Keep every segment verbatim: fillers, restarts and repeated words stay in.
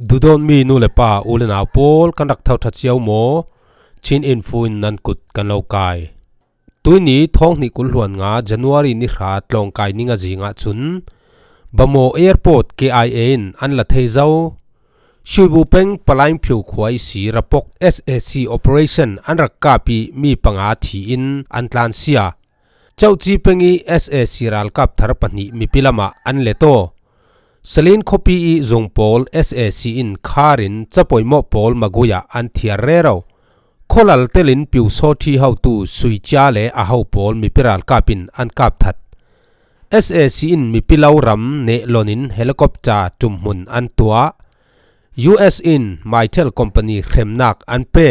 Duhdawtmi nu le pa, u le nau pawl, kan rak tho ṭha cio maw? Chin Info in nan kut kan lo kai. Tuini thawng hnih kul hluan nga January ni hra tlawngkai ni nga zingah cun Bhamo Airport K I A in an la thei zo. Shwebo peng Palaing Phyo khua ihsi rapok S A C operation an rak kap ih mi panga thi in an tlansia. Chauchi peng ih S A C ralkap thar pahnih mipi lamah an let aw. Salin khuapi ih zung pawl S A C in khar in capoimawh pawl magui ah an thiar rero. Khualal telin Pyusawṭhi hotu Suicia le a ho pawl mipi ralkap in an kap that. S A C in mipi lo ram nehlon in helicopter ṭumhmun an tuah. U S in Mytel company hremnak an pe.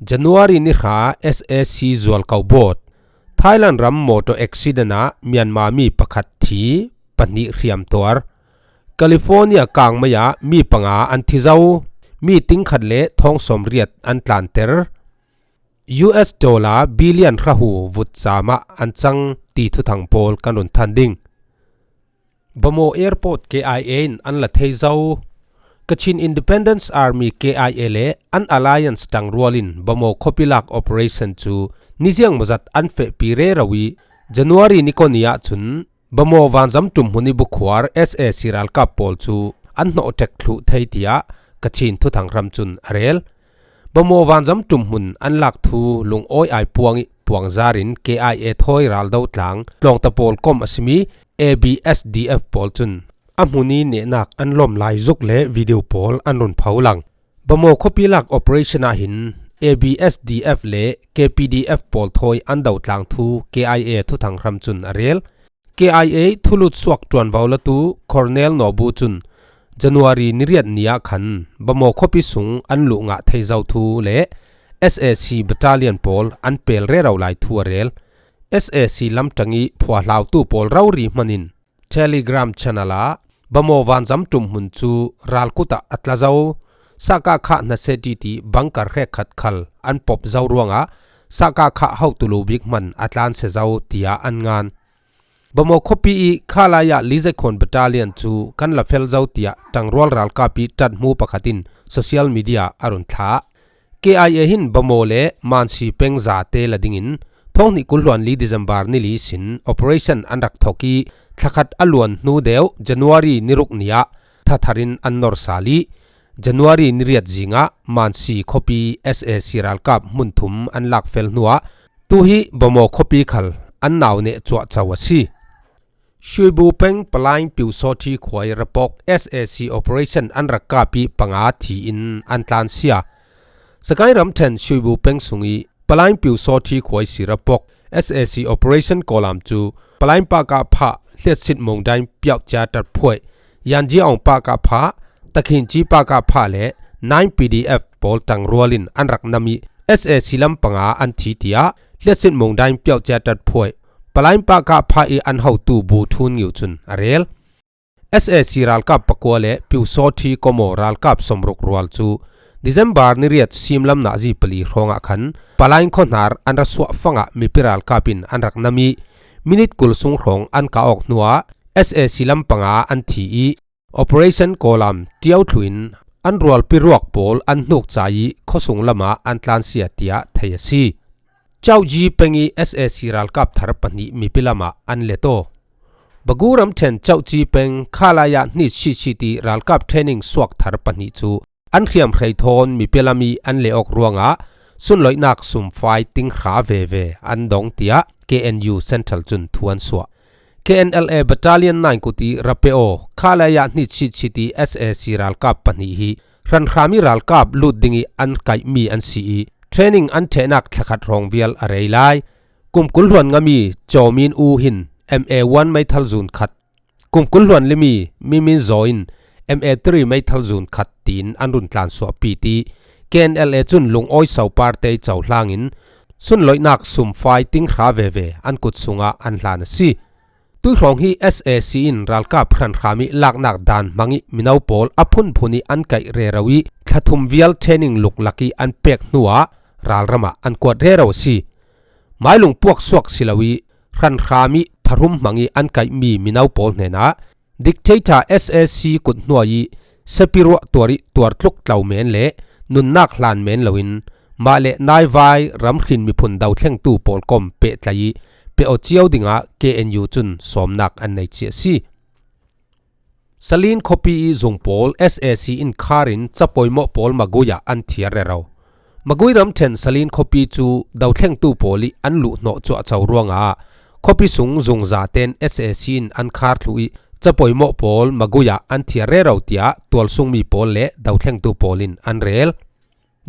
January ni hra S A C zualko bawt. Thailand ram motor accident ah Myanmar mi pakhat thi, pahnih hriamtuar. California kangmai ah mi panga an thi zo, mi tingkhat le thawng sawmriat an tlanter. U S dollar billion hrahu vutcam ah an cang ti thuthang pawl kan run than ding. Bhamo Airport K I A in an la thei zo. Kachin Independence Army K I A le an alliance ṭangrual in Bhamo khuapi lak operation cu niziang mawzat an fehpi rero ih January ni kua ni ahcun Bhamo vanzam ṭumhmun ih bukhuar S A C ralkap pawl cu an hnawh ṭek thluh thei, tiah Kachin thuthang hram cun a rel. Bhamo vanzam ṭumhmun an lak thu lungawi ai puang ih puangzar in K I A thawi raldo tlang tlawngta pawl kom a simi A B S D F pawl cun a hmun ih nehnak an lawm lai zuk le video pawl an run pho lang. Bhamo khuapi lak operation ah hin A B S D F le K P D F pawl thawi an do tlang thu K I A thuthang hram cun a rel. K I A thuluat suak ṭuanvo latu Colonel Naw Bu cun January ni riat ni ah khan Bhamo khuapi sung an luh ngah thei zo thu le S A C battalion pawl an pel rero lai thu a rel. S A C lamṭang ih phuahlautu pawl rori hman in Telegram channel ah Bhamo vanzam ṭumhmun cu ralkut ah a tla zo. Sakakha hnaset ṭiti bunker hrekkhat khal an pop zo ruangah Sakakha hotu lo bik hman a tlansia zo, tiah an ngan. Bhamo khuapi ih Khalaya Lizekhawn battalion cu kan la fel zo, tiah ṭangrual ralkap ih ṭathmu pakhat in social media a run thlah. K I A hin Bhamo le Mansi peng zate la dingin thawng hnih kul hluan li December ni li sin operation an rak thok ih thlakhat a luan hnu deuh January ni ruk ni ah thathar in an nor sal ih January ni riat zingah Mansi khuapi S A C ralkap hmun thum an lak fel hnuah tu hi Bhamo khuapi khal an nau neh cuahco a si. Shwebo peng Palaing Pyusawṭhi khua ih rapok S A C operation an rak kap ih panga thi in an tlansia. Sagaing ramṭhen Shwebo peng sung ih Palaing Pyusawṭhi khua ihsi rapok S A C operation kawlam cu Palaing Pakapha, Hliatsit Mongdain Pyauhcia Tat Phuaih, Yanji Aung Pakapha, Takhinci Pakapha le nine P D F pawl ṭangrual in an rak nam ih S A C lam panga an thi, tiah Hliatsit Mongdain Pyauhcia Tat Phuaih, Palaing Pakapha ih an hotu Bu Ṭhun Ngiu cun a rel. S A C ralkap pakua le Pyusawṭhi Komo ralkap sawmruk rual cu December ni riat simlam nazi pali hrawngah khan Palaing khuahnar an ra suah fangah mipi ralkap in an rak nam ih minit kul sung hrawng an kah awk hnuah S A C lam panga an thi ih Operation kawlam ṭio thluh in an rualpi ruak pawl an hnuk ca ih khuasung lamah an tlansia, tiah thei a si. Chauji peng ih S A C ralkap thar pahnih mipi lamah an let aw. Bagu ramṭhen Chauji peng Khalaya hnih sitsit ih ralkap training suak thar pahnih cu an hriamhrei thawn mipi lam ih an leh awk ruangah sunloihnak sumfai ting hra veve an dong, tiah K N U Central cun thu an suah. K N L A Battalion nine kut ih ra pe aw. Khalaya hnih sitsit ih S A C ralkap pahnih hi hranhram ih ralkap lut ding ih an kaihmi an si ih training an ṭhehnak thlakhat hrawng vial a rei lai. Kum kul hluan ngami Chaw Min U hin M A one meithal zun khat, kum kul hluan limi Min Min Zaw in M A three meithal zun khat tiin an run tlansuahpi ti K N L A cun lungawi soparte cohlang in sunloihnak sumfai ting hra veve an kut sungah an hlan a si. Tuihrawng hi S A C in ralkap hranhram ih laknak dan hmang ih mino pawl a phunphun ih an kaih rero ih thlathum vial training luklak ih an pek hnuah ralram ah an kuat rero a si. Mailung puaksuak si lo ih hranhram ih tharum hmang ih an kaihmi mino pawl hnenah dictator S A C kut hnuai ih Sepiruah tuar ih tuar tluk tlau men le nunnak hlan men loin mah le naivai ramhrin miphun dothlengtu pawl kom pehtlai ih peh aw cio dingah K N U cun sawmnak an nei cia a si. Salin khuapi ih zung pawl S A C in khar in capoimawh pawl Magui ah an thiar rero. Magui ramṭhen Salin khuapi cu dothlengtu pawl ih an luhhnawh cuahco ruangah khuapi sung zungzaten S A C in an khar thluh ih capoimawh pawl Magui ah an thiar rero tiah tualsungmi pawl le dothlengtu pawl in an rel.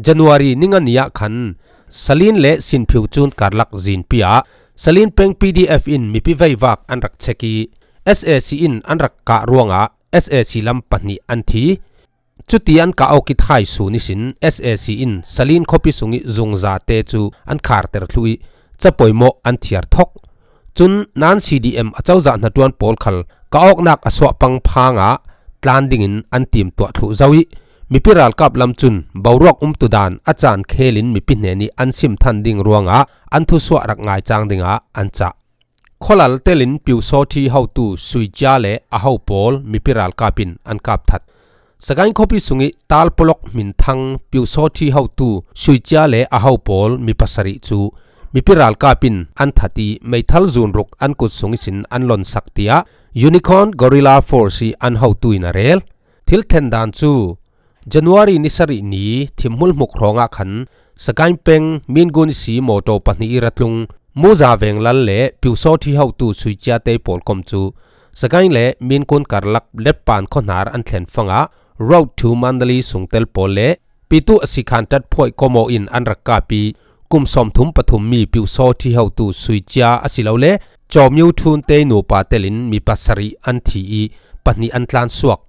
January ni nga ni ah khan Salin le Sinphiu cun karlak zinpi ah Salin peng P D F in mipi veivak an rak chek ih S A C in an rak kah ruangah S A C lam pahnih an thi. Cuti an kah awk ih thaisun ihsin S A C in Salin khuapi sung ih zungzate cu an kharter thluh ih capoimawh an thiar thok. Cun nan C D M acozah hnaṭuan pawl khal kah awknak a suah pang phangah tlan dingin an timtuah thluh zo ih mipi ralkap lam cun boruak umtudan a caan khelin mipi hnenih an simthan ding ruangah an thusuah rak ngaicang dingah an cah. Khualal telin Pyusawṭhi hotu Suicia le a ho pawl mipi ralkap in an kapthat. Sagaing khuapi sungih Talpolok hminthang Pyusawṭhi hotu Suicia le a ho pawl mi pasarih cu mipi ralkap in an that ih meithal zunruk an kut sung ihsin an lonsak tiah Unicorn Guerrilla Force ih an hotu in a rel. Thilthen dan cu January ni sarih ni thimhmulhmuk hrawngah khan Sagaing peng Mingun ih si mawṭaw pahnih ih ra tlung Muza Venglal le Pyusawṭhi hotu Suiciate pawl kom cu Sagaing le Mingun karlak Letpan khuahnar an thlen fangah Road to Mandalay sungtel pawl le Pitu a si khan ṭat phuai kom aw in an rak kap ih kum sawmthum pathum mi Pyusawṭhi hotu Suicia asilole Cawmyu Ṭhunte nupa telin mi pasarih an thi ih pahnih an tlansuak.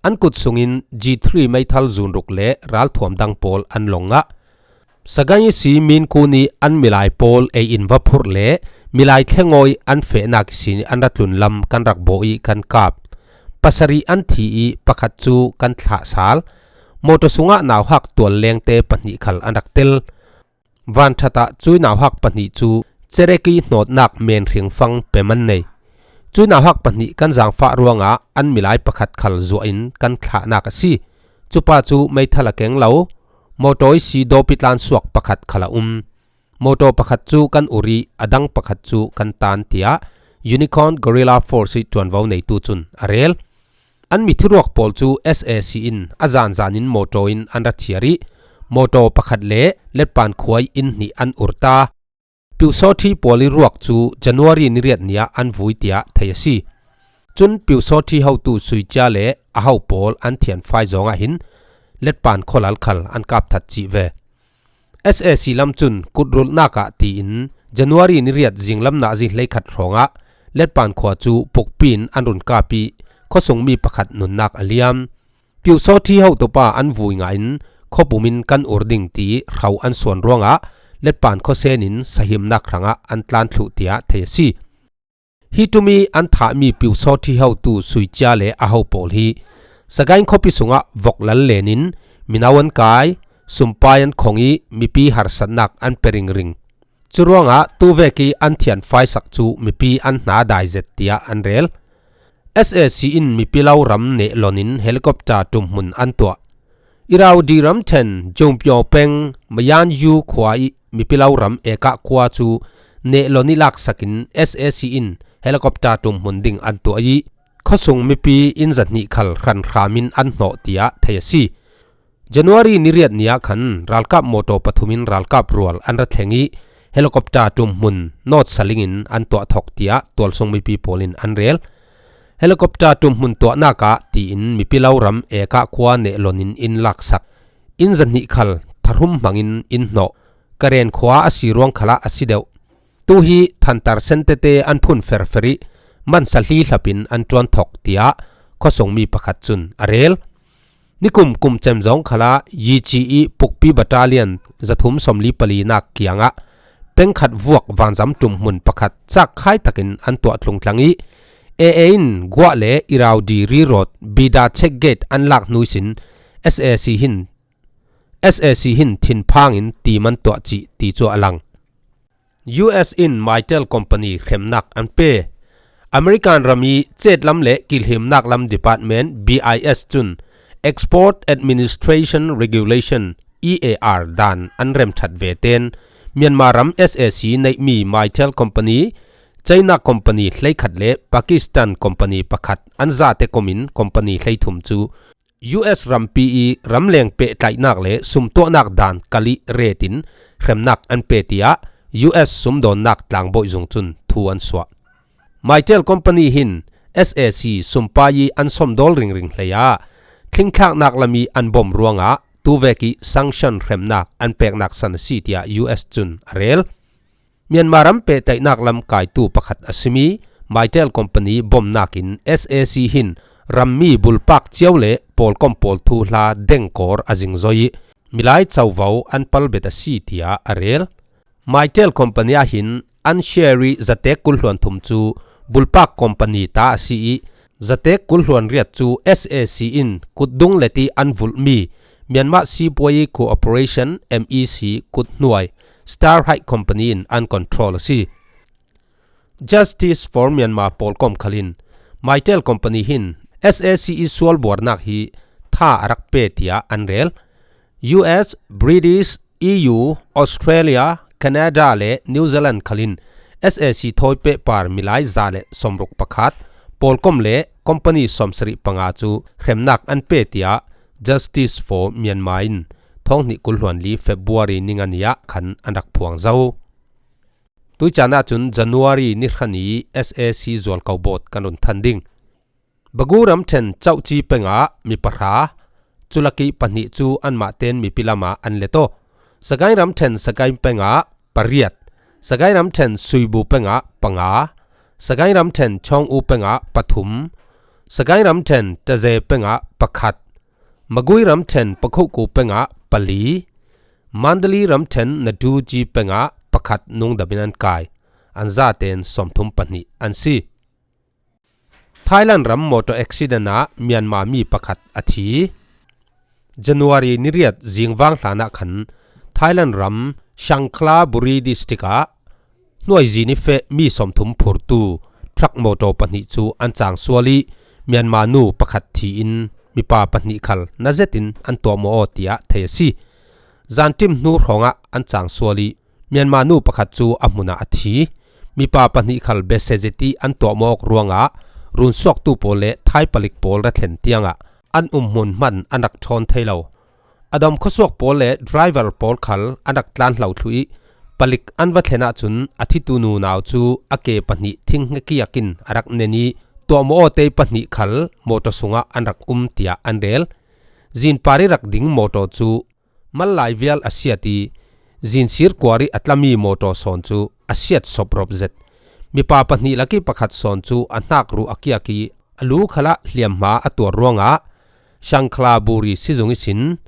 An kut sungin G three meithal zunruk le ralthuam dang pawl an long ngah. Sagaing ih si Mingun ih an milai pawl ei in va phurh le milai thlengawi an fehnak ihsin an ra tlun lam kan rak bawh ih kan kap. Pasarih an thi ih pakhat cu kan thlah sal. Mawṭaw sungah nauhak tual lengte pahnih khal an rak tel. Vanṭhat ah cui nauhak pahnih cu cerek ih hnawtnak men hringfang pem an nei. Cui nauhak pahnih kan zaangfah ruangah an milai pakhat khal zuah in kan thlahnak a si. Cupa cu meithal a keng lo, mawṭaw ihsi dawpi tlansuak pakhat khal a um. Mawṭaw pakhat cu kan ur ih a dang pakhat cu kan tan, tiah Unicorn Guerrilla Force ih ṭuanvo neitu cun a rel. An mithiruak pawl cu S A C in a zanzan in mawṭaw in an ra thiar ih mawṭaw pakhat le Letpan khua ih inn hnih an ur ta. Pyusawṭhi pawl ih ruak cu January ni riat ni ah an vui, tiah thei a si. Cun Pyusawṭhi hotu Suicia le a ho pawl an thianfai zawngah hin Letpan khualal khal an kapthat cih ve. S A C lam cun kutrulhnak ah tiin January ni riat zinglam nazi hleikhat hrawngah Letpan khua cu pukpi in an run kap ih khuasungmi pakhat nunnak a liam. Pyusawṭhi hotupa an vui ngah in khuapum in kan ur ding ti hro an suan ruangah Letpan khuasen in sahimnak hrangah an tlan thluh, tiah thei a si. Hi ṭum ih an thahmi Pyusawṭhi hotu Suicia le a ho pawl hi Sagaing khuapi sungah vok lal len in mino an kai, sumpai an khong ih mipi harsatnak an pe ringring. Curuangah tuvek ih an thianfaisak cu mipi an hna dai zet, tiah an rel. S A C in mipi lo ram nehlon in helicopter ṭumhmun an tuah. Irrawaddy ramṭhen Jungpyo peng Mayanyu khua ih mipi lo ram ekah kua cu nehlon ih laksak in S A C in helicopter ṭumhmun ding an tuah ih khuasung mipi inn zahnih khal hranhram in an hnawh, tiah thei a si. January ni riat ni ah khan ralkap mawṭaw pathum in ralkap rual an ra thleng ih helicopter ṭumhmun North Saling in an tuah thok, tiah tualsung mipi pawl in an rel. Helicopter ṭumhmun tuahnak ah tiin mipi lo ram ekah kua nehlon in inn laksak. Inn zahnih khal thahrum hmangin inn hnawh. Karen khua a si ruang khalah a si deuh. Tu hi thantar sentete an phun ferfer ih mansa hli hlap in an ṭuan thok, tiah khuasungmi pakhat cun a rel. Nikum kum cem zawng khalah Yici ih pukpi battalion zathum sawmli palinak kiangah pengkhat vuak vanzam ṭumhmun pakhat cakkhai takin an tuah thlungtlang ih A A in Guah le Irrawaddy rirawt Bida check gate an lak hnu ihsin S A C hin, S A C hin thinphang in tim an tuah cih ti cu a lang. U S in Mytel company hremnak an pe. American ram ih cetlam le kilhimnak lam department B I S cun Export Administration Regulation, E A R dan an remthat ve ten Myanmar ram S A C neih mi Mytel Company, China Company hleikhat le Pakistan Company pakhat an zate komin company hleithum cu U S rampi i ramleng pehtlaihnak le sumtuahnak dan kalih retin hremnak an pe, tiah U S sumdawnnak tlangbawi zung cun thu an suah. Mytel Company hin S A C sumpai i an somdawl ringring hlei ah thlingthlaknak lam i an bom ruangah tuvek i sanction hremnak an peknak san a si, tiah U S cun a rel. Myanmar ram pehtlaihnak lam kaitu pakhat a simi Mytel Company bomnak in S A C hin rammi bulpak cio le pawlkom pawl thuhla dengkawr a zingzoi i milai covo an palbet a si, tiah a rel. Mytel Company ah hin an share i zatek kul hluan thum cu bulpak company ta a si i zatek kul hluan riat cu S A C in kutdung le ti an vulhmi Myanmar Sipuai Cooperation, M E C, kuthnuai Star High Company in an control a si. Justice for Myanmar pawlkom khal in Mytel Company hin S A C i sualbuarnak hi tha a rak pe, tiah an rel. U S, British, E U, Australia, Canada le New Zealand khal in S A C thawi pehpar milai za le sawmruk pakhat, pawlkom le company sawmsarih panga cu hremnak an pe, tiah Justice for Myanmar in thawng hnih kul hluan li February ni nga ni ah khan an rak phuang zo. Tuicaan ahcun January ni hra ni S A C zualko bawt kan run than ding. Bagu ramṭhen Cauci pengah mi pahra, culak i pahnih cu anmah tein mipi lamah an let aw. Sagaing ramṭhen Sagaing pengah pariat, Sagaing ramṭhen Suibu pengah panga, Sagaing ramṭhen Chawng U pengah pathum, Sagaing ramṭhen Taze pengah pakhat, Magui ramṭhen Pakhuku pengah pali, Mandali ramṭhen Naduji pengah pakhat nungdam in an kai. An zaten sawmthum pahnih an si. Thailand ram motor accident ah Myanmar mi pakhat a thi. January ni riat zingvang hlan ah khan Thailand ram Chankhlaburi district ah hnuaizi ni feh mi sawmthum phurtu truck motor pahnih cu an cang sual i Myanmar nu pakhat thi in mipa pahnih khal na zetin an tuahmawh aw, tiah thei a si. Zanṭim hnu hrawngah an cang sual i Myanmar nu pakhat cu a hmun ah a thi. Mipa pahnih khal biasia zeti an tuahmawh awk ruangah runsuaktu pawl le Thai palik pawl ra thlen tiangah an umhmun hman an rak ṭhawn thei lo. A dam khuasuak pawl le driver pawl khal an rak tlan hlo thluh i palik an va thlen ahcun a thitu nunau cu a ke pahnih thing hngakhiak in a rak nen i tuahmawh awte pahnih khal motor sungah an rak um, tiah an rel. Zinpar i rak ding motor cu mallai vial a siat i zinsir kuar i a tlami motor sawn cu a siat sop rawp zet. Mipa pahnih lak i pakhat sawn cu a hnak ruh a kiak i a lu khalah hliamhma a tuar ruangah Shangkhlaburi sizung ihsin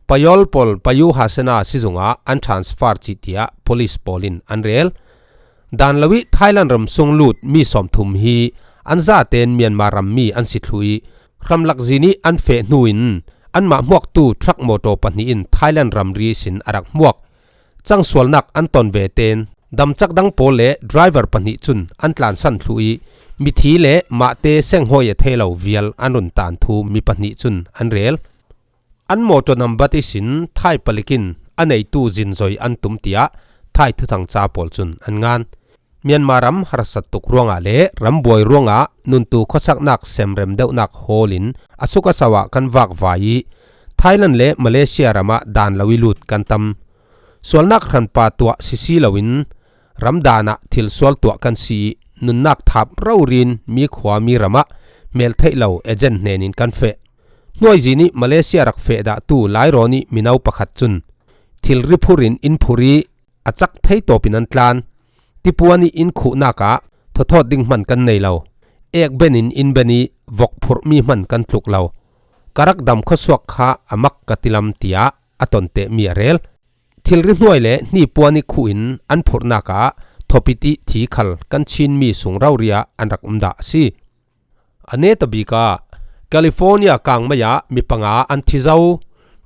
Payolpol Payuhasena sizung ah an transfer cih, tiah police pawl in an rel. Dan lo i Thailand ram sung lut mi sawmthum hi an zaten Myanmar rammi an si thluh i ramlak zin i an feh hnu in anmah hmuaktu truck motor pahnih in Thailand ramri ihsin a rak hmuak. Cangsualnak an ton ve ten damcak dang pawl le driver pahnih cun an tlansan thluh i mithi le mahte senghawi a thei lo vial an run tan thu mi pahnih cun an rel. An motor nambat ihsin Thai palik in a neitu zinzoi an tum, tiah Thai thuthang ca pawl cun an ngan. Myanmar ram harsat tuk ruangah le rambuai ruangah nuntu khuasaknak semrem deuhnak hawl in a suk a sau ah kan vakvai i Thailand le Malaysia ram ah dan lo i lut kan tam. Sualnak hranpa tuah sisi loin ramdan ah thil sual tuah kan si i nunnak thap rori in mi khua mi ram ah hmel theih lo agent hnen in kan feh. Hnuaizi nih Malaysia rak feh dahtu Lairawn i mino pakhat cun thilri phur in inn phur i a cak thei tawp in an tlan. Tipuan i inn khuhnak ah thawthawt ding hman kan nei lo. Ek ben in inn ben i vok phurhmi hman kan tluk lo. Ka rak dam khuasuak kha a mak ka ti lam, tiah a ton tehmi a rel. Thilri hnuai le hnipuan i khuh in an phurhnak ah thawpit i thi khal kan Chinmi sung rori ah an rak um dah a si. A netabik ah California kangmai ah mi panga an thi zo,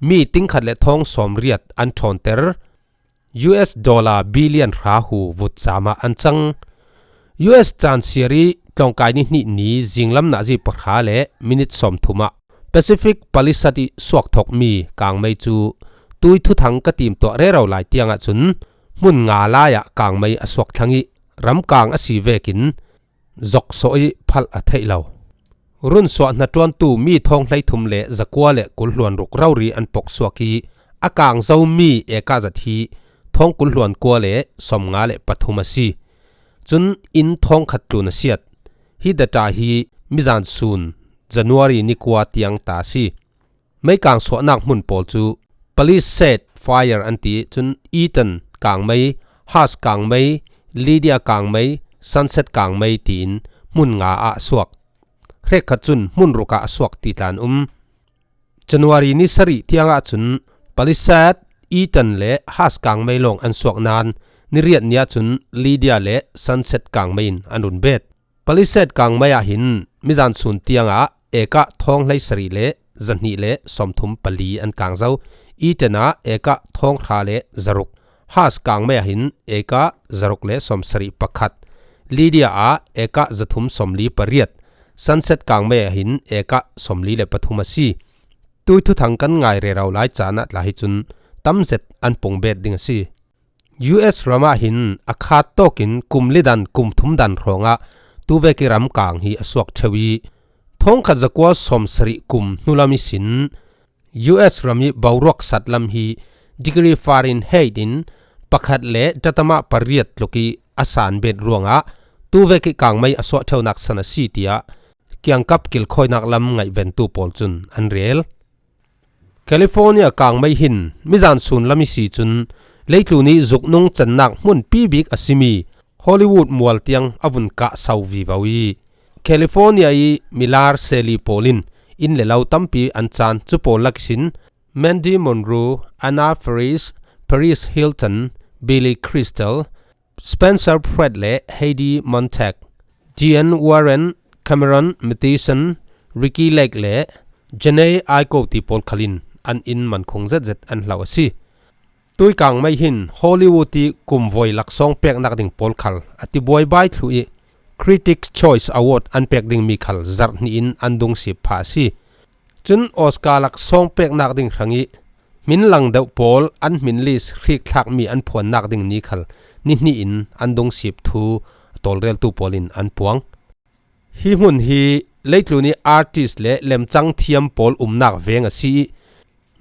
mi tingkhat le thawng sawmriat an ṭhawnter, U S dollar billion hra hu vutcam ah an cang. U S caan siar i tlawngkai ni hnih ni zinglam nazi pahra le minit sawmthum ah Pacific Palisades ih suak thokmi kangmei cu tui thuthang ka timtuah rero lai tiangah cun hmun nga lai ah kangmei a suak thlang ih ramkang a si vekin zoksawh ih phalh a theih lo. Runsuah hnaṭuantu mi thawng hleithum le zakua le kul hluan ruk rori an poksuak ih a kang zomi eka zat hi thawng kul hluan kua le sawmnga le pathum a si. Cun inn thawng khat tlun a siat. Hi data hi mizan sun January ni kua tiang ta a si. Meikang suahnak hmun pawl cu Palisade Fire an ti, cun Eaton kangmei, Hurst kangmei, Lydia kangmei, Sunset kangmei tiin hmun nga ah a suak. Hrekkhat cun hmun ruk ah a suak ti tla an um. January ni sarih tiangah cun Palisade, Eaton le Hurst kangmei lawng an suak nain ni riat ni ah cun Lydia le Sunset kangmei in an run bet. Palisade kangmei ah hin mizan sun tiangah eka thawng hleisarih le zahnih le sawmthum pali an kang zo. Eaton ah eka thawng hra le zaruk. Hurst kangmei ah hin eka zaruk le sawmsarih pakhat. Lydia ah eka zathum sawmli pariat. Sunset kangmei ah hin eka sawmli le pathum a si. Tui thuthang kan ngai rero lai caan ah tla hi cun tamzet an pung bet ding a si. U S ram ah hin a khat tawkin kum li dan kum thum dan hrawngah tuvek ih ramkang hi a suak ṭheu ih thawngkhat zakua sawmsarih kum hnulam ihsin U S ram ih boruak sat lam hi degree Fahrenheit in pakhat le datamah pariat tluk ih a san bet ruangah tuvek ih kangmei a suah ṭheunak san a si, tiah kiangkap kilkhawinak lam ngaihventu pawl cun an rel. California kangmei hin mizan sun lam ihsi cun leitlun ih zuknung cannak hmunpi bik a simi Hollywood mual tiang a vun kah sau vivo ih California ih milar seli pawl in inn le lo tampi an caan. Cu pawl lak ihsin Mandy Monroe, Anna Faris, Paris Hilton, Billy Crystal, Spencer Pratt le Heidi Montag, Diane Warren, Cameron Mathison, Ricky Lake le Jhené Aiko ti pawl khal in an inn man khung zetzet an hlo a si. Tui kangmei hin Hollywood ih kum voi laksawng peknak ding pawl khal a tibuaibai thluh ih Critics' Choice Award an pek dingmi khal zarh hnih in an dungsip phah a si. Cun Oscar laksawng peknak ding hrangih hmin lang deuh pawl an hmin list hrik thlakmi an phuannak ding ni khal ni hnih in an dungsip thu a tawlreltu pawl in an puang. Hi hmun hi leitlun ih artist le lemcang thiam pawl umnak veng a si ih,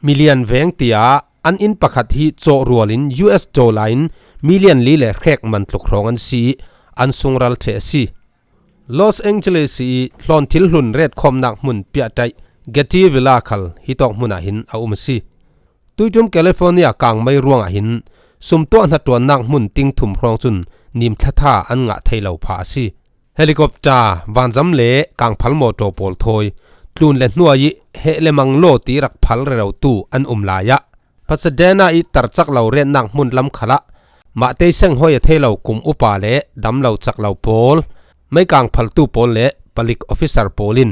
milian veng tiah an inn pakhat hi cawhrual in U S dollar in milian li le hrek man tluk hrawng an si ih, an sungral ṭheh a si. Los Angeles ih hlawnthil hlun retkhawmnak hmun piahtaih Getty Villa khal hitawk hmun ah hin a um a si. Tuiṭum California kangmei ruangah hin sumtuah hnaṭuannak hmun ting thum hrawng cun nimthla tha an ngah thei lo phah a si. Helicopter, vanzam le kangphal mawṭaw pawl thawi tlun le hnuai ih heh le mang law ti rak phal rerotu an um lai ah Pasadena ih tarcak lo retnak hmun lam khalah mah teiseng hoi a thei lo kum upa le dam lo cak lo pawl, meikang phaltu pawl le palik officer pawl in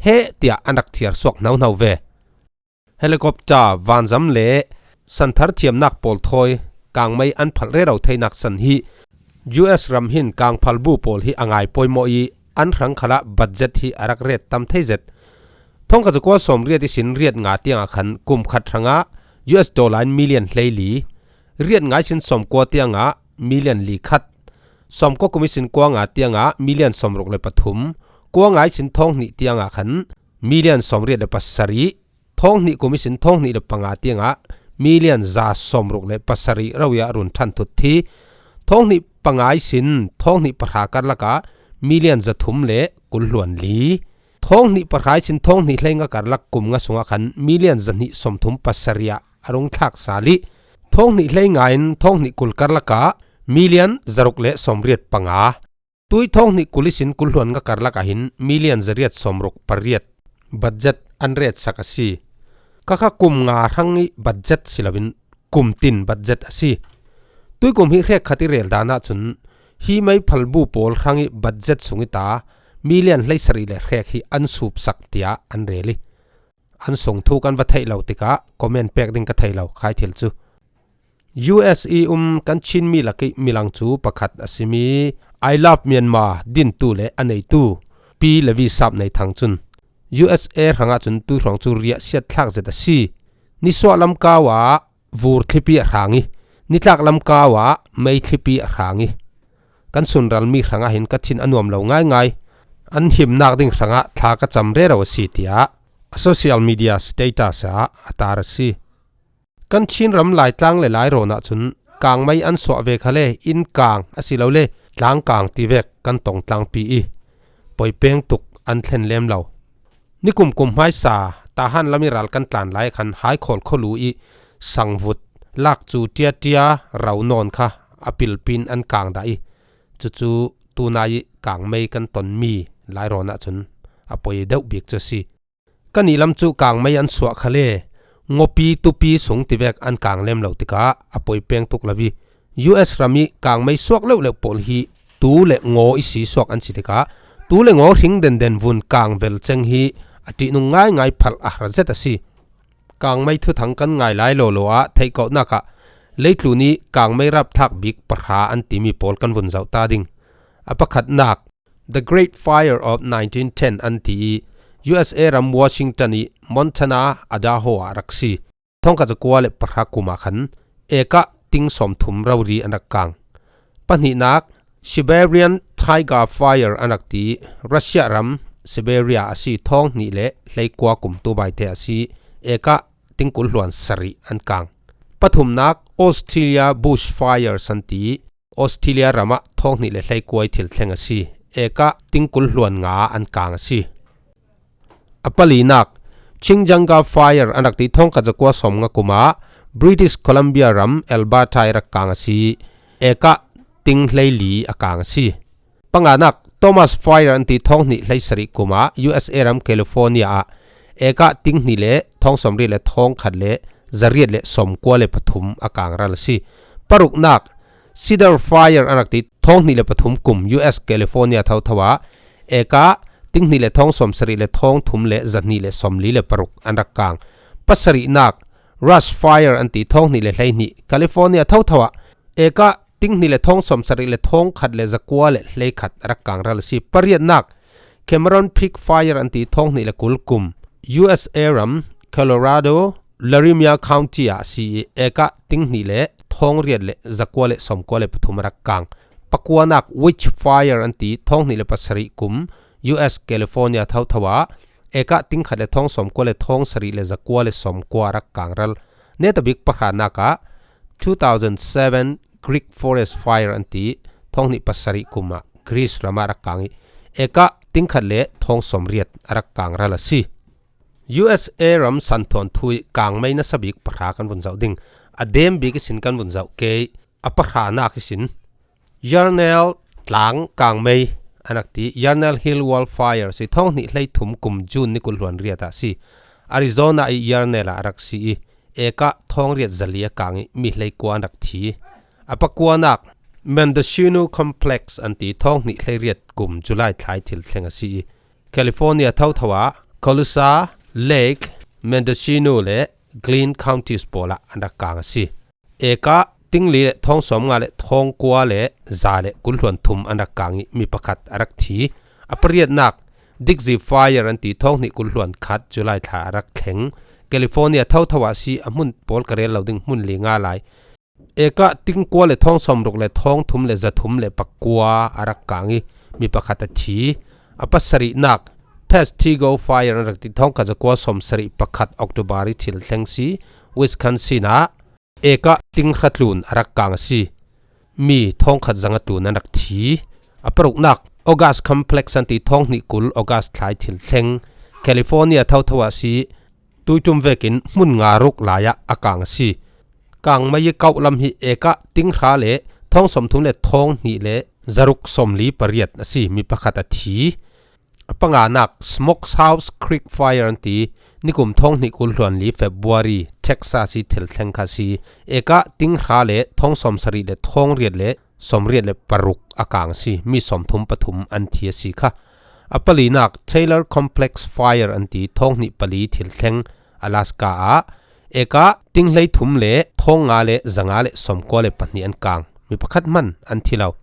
heh tiah an rak thiar suak hnohno ve. Helicopter, vanzam le santhar thiamnak pawl thawi kangmei an phalh rero theinak san hi U S ram hin kangphalbu pawl hi a ngai pawimawh ih an hrang khalah budget hi a rak ret tam thei zet. Thawngkhat zakua sawmriat ihsin riat nga tiangah khan kum khat hrangah U S dollar in million hleili, riat nga ihsin sawmkua tiangah million li khat, sawmkua kum ihsin kua nga tiangah million sawmruk le pathum, kua nga ihsin thawng hnih tiangah khan million sawmriat le pasarih, thawng hnih kum ihsin thawng hnih le panga tiangah million za sawmruk le pasarih rori ah a run ṭhan thut hi, thawng hnih panga ihsin thawng hnih pahra karlakah million zathum le kul hluan li, thawng hnih pahra ihsin thawng hnih hleinga karlak kum nga sungah khan million zahnih sawmthum pasarih ah a rung thlak sal ih, thawng hnih hleinga in thawng hnih kul karlakah million zaruk le sawmriat panga, tui thawng hnih kul ihsin kul hluan nga karlak ah hin million zariat sawmruk pariat budget an retsak a si. Khakha kum nga hrang ih budget si loin kum tin budget a si. Tuikum hi hrekkhat ih rel dan ahcun hi meiphalbu pawl hrang ih budget sung ih ta million hleisarih le hrek hi an supsak tiah an rel ih, an sung thu kan va theih lo tikah comment pek ding ka thei lo khai thil cu. U S ih um kan Chinmi lak ih milang cu pakhat a simi I Love Myanmar dintu le a neitu Pi Levi Sap Nei Thang cun U S A hrangah cun tuihrawng cu riah siatthlak zet a si. Nisuah lam kau ah vur thlipi a hrang i, nitlak lam kau ah mei thlipi a hrang i, kan sunralmi hrangah hin ka thin a nuam lo ngaingai. An himnak ding hrangah thla ka cam rero a si, tiah a social media status ah a tar a si. Kan Chin ram Laitlang le Lairawn ah cun kangmei an suah ve khale inn kang asilole tlang kang tivek kan tong tlangpi i, poi peng tuk an thlen lem lo. Nikum kum hmaisa Tahan lam i ral kan tlan lai khan Haikhawl khualu i sangvut lak cu ṭiaṭia ro nawn kha a pilpin an kang dah i, cucu tunai i kangmei kan tonmi Lairawn ah cun a poi deuh bik cu a si. Kan ih lam cu kangmei an suah khale, ngawpi tupi sung tivek an kang lem lo tikah a poi peng tuk lo i, U S ram i kangmei suak leuhleuh pawl hi tu le ngaw i si suak an si tikah tu le ngaw hring denden vun kang vel ceng hi a ṭihnung ngaingai phalh a har zet a si. Kangmei thuthang kan ngai lai lawlaw ah theihkauhnak ah leitlun i kangmei rapthlak bik pahra an timi pawl kan vun zoh ta ding. A pakhatnak The Great Fire of nineteen ten an ti i, U S A ram Washington i Montana Idaho ah rak si. Thongkhat zakua le pahra kum ah khan ekah ting sawmthum rori an rak kang. Pahnihnak Siberian Tiger Fire an rak ti, Russia ram Siberia a si, thawng hnih le hleikua kum tu baite a si, ekah ting kul hluan sarih an kang. Pathumnak Australia Bush Fires an ti, Australia ramah thawng hnih le hleikua i thil thleng a si, ekah ting kul hluan nga an kang a si. A palinak Chinganga Fire an rak ti, thongkhat zakua sawmnga kum ah British Columbia ram Alberta i rak kang a si, ekah ting hleili a kang a si. Panganak Thomas Fire an ti, thawng hnih hleisarih kum ah U S A ram California ah ekah ting hnih le thawng sawmriat le thawng khat le zariat le sawmkua le pathum a kang ral a si. Paruknak Cedar Fire an rak ti, thawng hnih le pathum kum U S California thotho ah ekah ting hnih le thawng sawmsarih le thawng thum le zahnih le sawmli le paruk an rak kang. Pasarihnak Rush Fire an ti, thawng hnih le hleihnih California thotho ah ekah ting hnih le thawng sawmsarih le thawng khat le zakua le hleikhat a rak kang ral a si. Pariatnak Cameron Peak Fire an ti, thawng hnih le kul kum U S A ram Colorado Laramie County ah a si i, ekah ting hnih le thawng riat le zakua le sawmkua le pathum a rak kang. Pakuanak Witch Fire an ti, thawng hnih le pasarih kum U S California thotho ah ekah ting khat le thawng sawmkua le thawng sarih le zakua le sawmkua a rak kang ral. Neta bik pahranak ah two thousand seven Greek Forest Fire an ti, thawng hnih pasarih kum ah Greece ram ah rak kang i, ekah ting khat le thawng sawmriat a rak kang ral a si. U S A ram santhawn thu i kangmei nasa bik pahra kan vun zoh ding. A dem bik ihsin kan vun zoh ke i, a pahranak ihsin Yarnell tlang kangmei an rak ti, Yarnell Hill Wildfire si, thawng hnih hleithum kum June ni kul hluan riat ah si. Arizona i Yarnell ah a rak si i, ekah thawng riat zali a kang i, mi hleikua an rak thi. A pakuanak Mendocino Complex an ti, thawng hnih hleiriat kum July thla i thil thleng a si i, California thotho ah Colusa, Lake, Mendocino le Glynn Counties pawl ah an rak kang a si. Ekah ting li le thawng sawmnga le thawng kua le za le kul hluan thum an rak kang i, mi pakhat a rak thi. A pariatnak Dixie Fire an ti, thawng hnih kul hluan khat July thla a rak thleng. California thotho ah si, a hmun pawl ka rel lo ding, hmun li nga lai. Ekah ting kua le thawng sawmruk le thawng thum le za thum le pakua a rak kang i, mi pakhat a thi. A pasarihnak Peshtigo Fire an rak ti, thawngkhat zakua sawmsarih pakhat October i thil thleng si, Wisconsin ah ekah ting hra tlun a rak kang a si. Mi thawngkhat zanga tlun an rak thi. A paruknak August Complex an ti, thawng hnih kul August thla i thil thleng, California thotho ah si, tuiṭum vekin hmun nga ruk lai ah a kang a si. Kangmei i kauh lam hi ekah ting hra le thawng sawmthum le thawng hnih le zaruk sawmli pariat a si, mi pakhat a thi. A panganak Smokehouse Creek Fire an ti, nikum thawng hnih kul hluan li February, Texas i thil thleng kha si. Ekah ting hra le thawng sawmsarih le thawng riat le sawmriat le paruk a kang si, mi sawmthum pathum an thi a si kha. A palinak Taylor Complex Fire an ti, thawng hnih pali thil thleng Alaska ah ekah ting hleithum le thawng nga le zanga le sawmkua le pahnih an kang, mi pakhat hman an thi lo.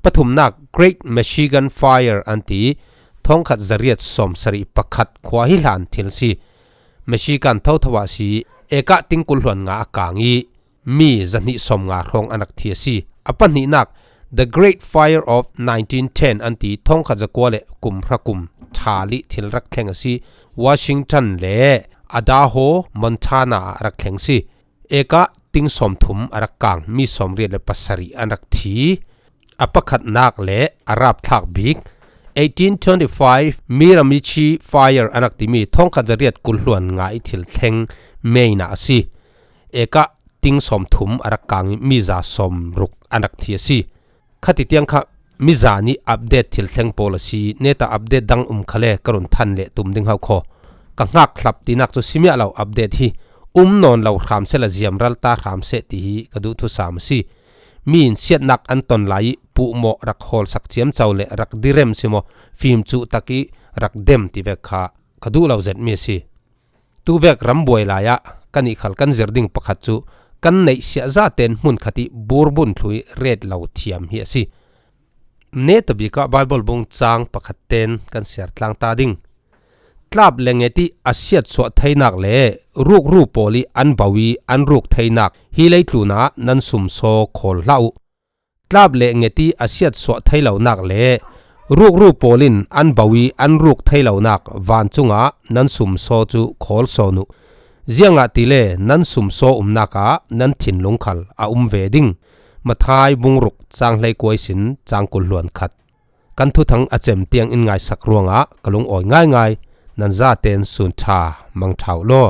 Pathumnak Great Michigan Fire an ti, thongkhat zariat sawm sarih pakhat khua hi hlan thil si. Michigan thotho ah si, eka ting kul hluan nga a kang i, mi zahnih sawm nga hrawng a rak thi a si. A pahnihnak The Great Fire of nineteen ten an ti thongkhat zakua le kum hra kum ṭha li thil rak thleng a si. Washington le Idaho, Montana ah a rak thleng si. Eka ting sawm thum a rak kang, mi sawm riat le pasarih an rak thi. A pakhatnak le a rapthlak bik eighteen twenty-five Miramichi Fire a rak timi thongkhat zariat kul hluan nga i thil thleng meina a si. Eka ting sawm thum a rak kang i mi za sawm ruk a rak thi a si. Khati tiang kha mi za nih update thil thleng pawl a si. Neta update dang um kha le ka run than le tum ding hau khaw. Ka hngak hlap tinak cu simiah lo update hi um nawn lo hram seh la ziam ral ta hram seh ti hi ka duh thusam a si. Mi in siatnak an ton lai i puhmawh rak hawlsak ciamco le rak direm si maw, fim cuh tak i rak dem ti vek kha ka duh lo zetmi a si. Tuvek ram buai lai ah kan i khal kan zir ding pakhat cu kan neih siah zaten hmun khat i burbun thlui ret lo thiam hi a si. Neta bik ah Bible bung cang pakhat ten kan siar tlang ta ding. Tlap le nget i a siatsuah theinak le rukru pawl i an bo i an ruk theinak hi leitlun ah nan sumsaw khawl hlah uh. Tlap le nget i a siatsuah thei lonak le rukru pawl in an bo i an ruk thei lonak vancung ah nan sumsaw cu khawl sawn uh. Ziangahtile nan sumsaw umnak ah nan thinlung khal a um ve ding. Matthai bung ruk cang hleikua ihsin cang kul hluan khat. Kan thuthang a cem tiang in ngaisak ruangah ka lungawi ngaingai. Nan zaten sun ṭha mang ṭha uh law.